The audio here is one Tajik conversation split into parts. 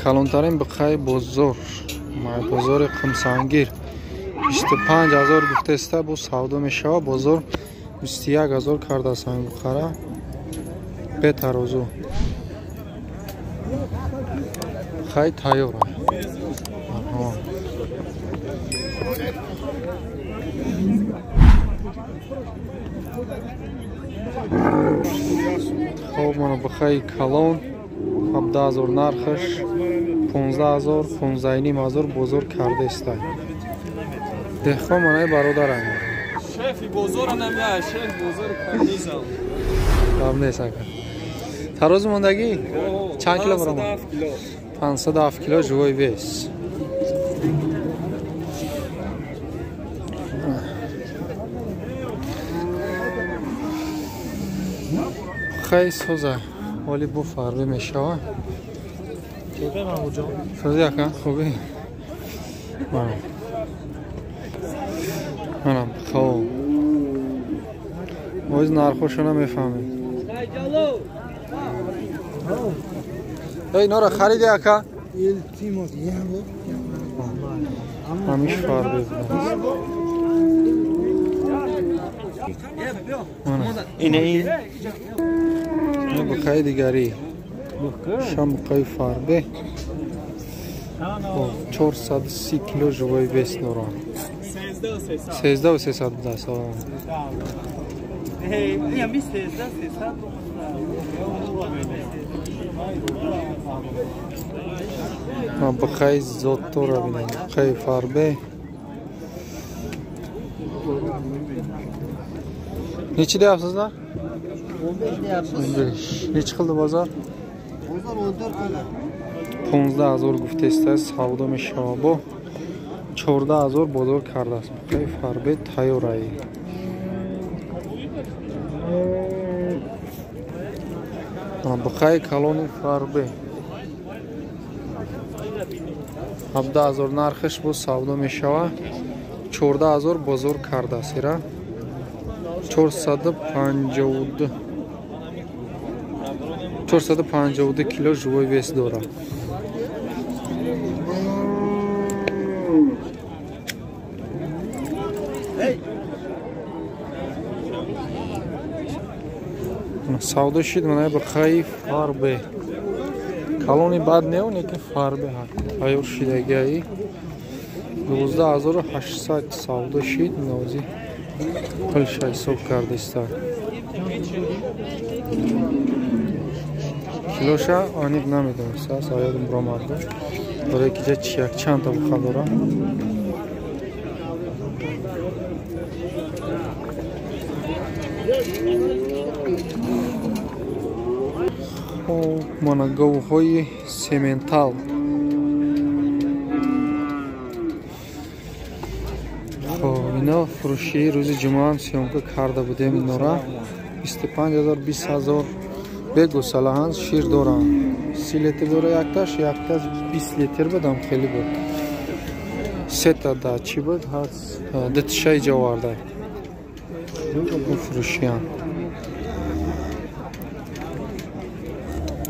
Калонтарин биқаи бозор, бозори Қумсангир 25 ҳазор гуфтеста, бо савдо мешава. Бозор 21 ҳазор кардааст ҳамин буқара бетарозу. Хай тайёр. Хоб, мана бухаи калон 17 ҳазор нархаш, 15 ҳазор, 15,5 ҳазор бозор кардаеста. Деҳқон манаи бародарам. Шефи бозора намеяд, шеф бозори канизам. Гап нест ака. Тарозу мондагӣ? Чанд кило баромад? 507 кило живой вес. Хай соза, оли бо фарбе мешава. Соза ака, хубӣ? Манам хоб. Оз нархошо намефаҳмед. Эй, нора хариди ака? Ҳамиш фарбе буд. Ина бухаи дигарӣ. Шам бухаи фарбе. 430 кило живой вес дорад. 13,300 будааст. Бухаи зотторо бинем. Бухаи фарбе. Neçi deyapsizlar? 15. Neçi qildi bozor? Bozor 14 qildi. 15 ҳазор гуфтеста, савдо мешава. Бо 14 ҳазор бозор кардааст. Бухаи фарбе тайёраи. Бухаи калони фарбе 17 ҳазор нархаш, бо савдо мешава. 14 ҳазор бозор кардааст. Ира 452 452 кило живой вес дорад. Савдо шид мана бухаи фарбе. Калони бад не, лекин фарбе ҳа. Тайёр шидагиаи 12800 савдо шид, нози пулша ҳисоб кардаиста. Килоша аниқ намедониста, саёдам биромарда. Барои ки ҷа якчандта буха дора. Хоб, мана говҳои сементал. Хоб, ино фурӯшии рӯзи ҷумъаам съёмка карда будем инора. 25 ҳазор, 20 ҳазор бегусалаҳанд шир доранд. 30 литр дора якташ, якташ 20 литр будам, хеле буд. Сета да чӣ буд? Дутишаи ҷоварда. Фурӯшиям.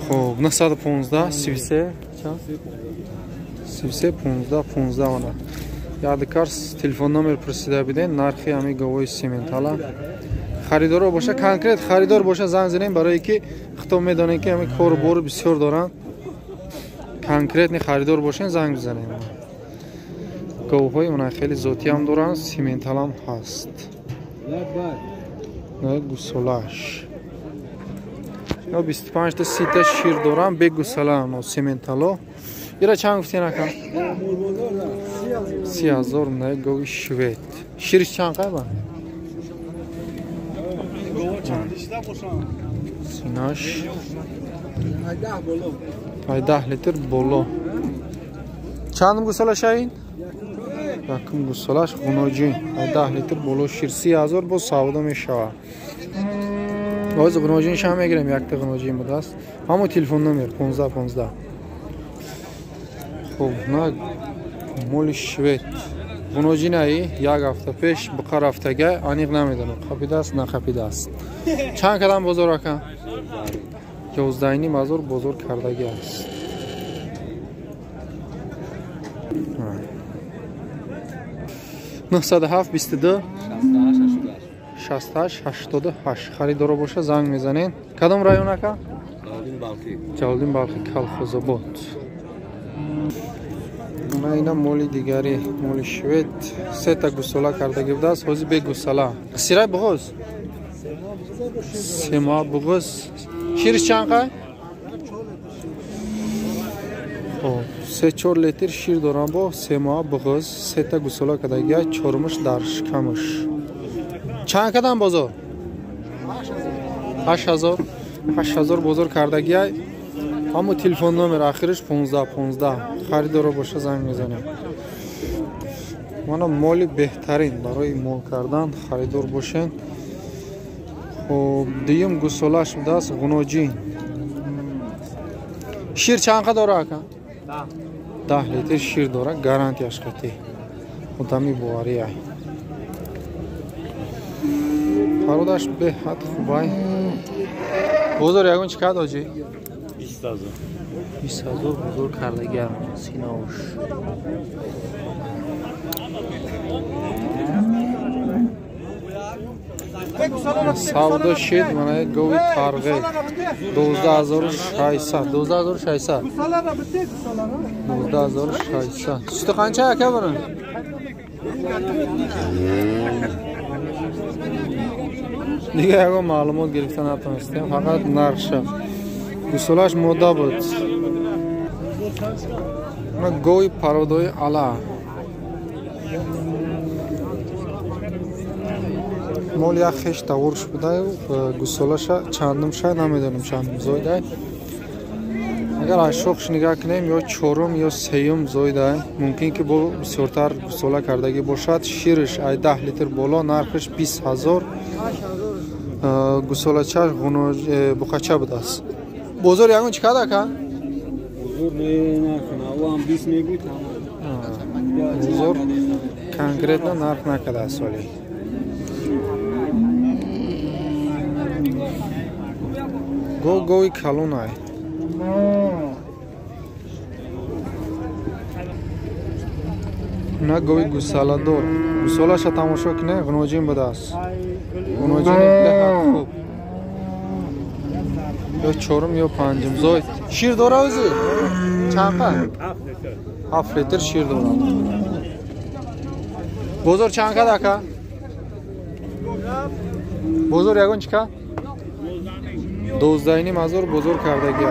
Хоб, 915 33 чанд? 33 15 15 она. Ядикар телефон номер пурсида биден, нархи ҳами говои сементала. Харидоро боша, конкрет харидор боша занг занем, барое ки худтон медонем ки ҳами кору бору бисёр доранд. Конкретни харидор бошен занг бизанем. Говҳои мана хеле зотиам доранд, сементалам ҳаст. Гусолаш. Ино 25 та 30 та шир доранд, бегусалаам сементало. Ира чанд гуфтен ака? 30 ҳазор мана гови швед. Шириш чанд қайба? Синаш 10 литр боло. Чандум гусалаша ин? Якум гусалаш ғуноҷин. 10 литр боло шир 30 ҳазор бо савдо мешавад. Боз ғуноҷинш ҳам мегирем, якта ғуноҷин будааст. Ҳамо телефон номер 15 15. Хоб, на моли швед. Ғуноҷинаи як ҳафта пеш буқа рафтага, аниқ намедонам қапидааст нақапидааст. Чанд кадам бозор ака? 11,5 ҳазор бозор кардагӣ аст. 907 22 68 88 харидоро боша занг мезанед. Кадом район ака? Ҷалолиддин Балхӣ, Калхозобод. Мана ина моли дигари, моли швед, сета гусола кардагӣ будааст, ҳозир бе гусола. Сирай буғуз? Сема буғуз. Шириш чанд қай? Хоб, 3-4 литр шир дорам бо сема буғуз, сета гусола кардагӣ, чормуш дар шикамуш. Чанд кадам бозор? 8000. 8000 бозор кардагӣ. Ҳамо телефон номер ахириш 15 15. Харидоро боша занг мезанем. Мана моли беҳтарин барои мол кардан харидор бошен. Хоб, дуюм гусолаш будааст ғуноҷин. Шир чанд қа дора ака? 10 литр шир дора, гарантияш қатъӣ. Одами боварӣ ай. Пародаш беҳад хубай. Бозор ягон чӣ кард оҷӣ? 20,000. 20,000 бозор кардагиам синош. Савдо шид мана гови тарғе 12600 12600 12600. Сути қанча ака бурун? Дига ягон маълумот гирифта натонистем, фақат нархша. Гусолаш мода буд. Гови пародои ала. Мол як хеш тавурш будаю, гусолаша чандумша намедонем чандум зоидай. Агар аз шохш нигаҳ кунем, ё чорум ё сеюм зоидай. Мумкин ки бо бисёртар гусола кардагӣ бошад. Шириш ай 10 литр боло, нархиш 20,000. Гусолачаш буқача будааст. Бозор ягон чӣ кард ака? Бозор не нарх на, 20 мегӯй тамом. Бозор конкретно нарх накардааст соли. Гови калон ай. На гови гусаладор. Гусолаша тамошо кунед, ғуноҷин будааст. Ғуноҷини беҳад хуб. Ё чорум ё панҷум зоид. Шир дора ӯзи? Чанд қа? 7 литр шир дорад. Бозор чанд кад ака? Бозор ягон чӣ кад? 12,5 ҳазор бозор кардагӣ.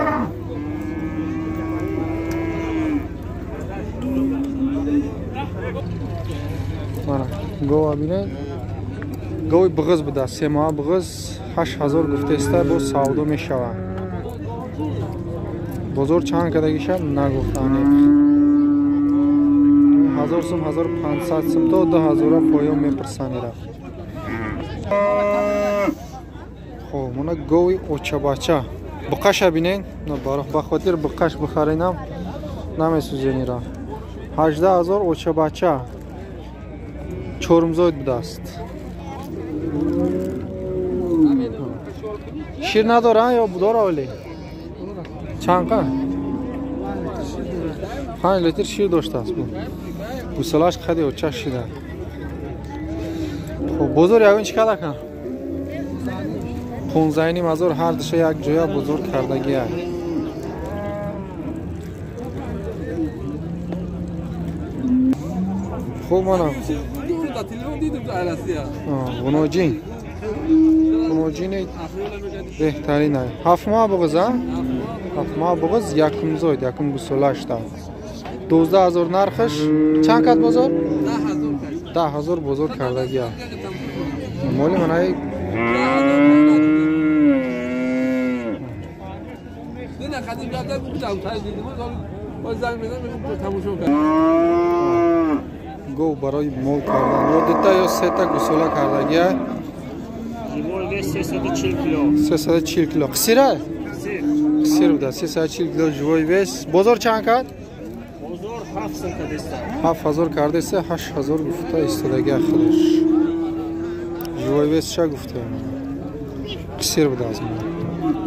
Мана гова бинед. Гови буғуз будааст, се моҳа буғуз 8000 гуфтаиста, боз савдо мешавад. Бозор чанд кардагиша нагуфта аниқ. 1000 сум, 1500 сум то 2000 поён мепурсанира. Хоб, мана гови очабача. Буқаша бинед, ба хотир буқаш бихаринам намесӯзенира. 18000 очабача. Чорумзоид будааст. Шир надора ё дора оли? Чанд қа? 5 литр шир доштааст бу. Гусолаш қади оча шида. Хоб, бозор ягон чӣ кард ака? 15,5 ҳазор ҳар душа як ҷоя бозор кардагия. Хуб, мана ғуноҷин. Ғуноҷини беҳтарин ай. 7 моҳ буғуз, а? 7 моҳ буғуз, якум зоид, якум гусолашта. 12000 нархаш. Чанд кад бозор? 10000 бозор кардагия. Моли манаи гов барои мол кардан ё дута ё сета гусола кардагия. 340 кило. Қисира? Қисир буда. 340 кило живой вес. Бозор чанд кард? Бозор 7000 кардеса, 8000 гуфта истодаги худаш. Живой вес ша гуфта. Қисир буда аз мо.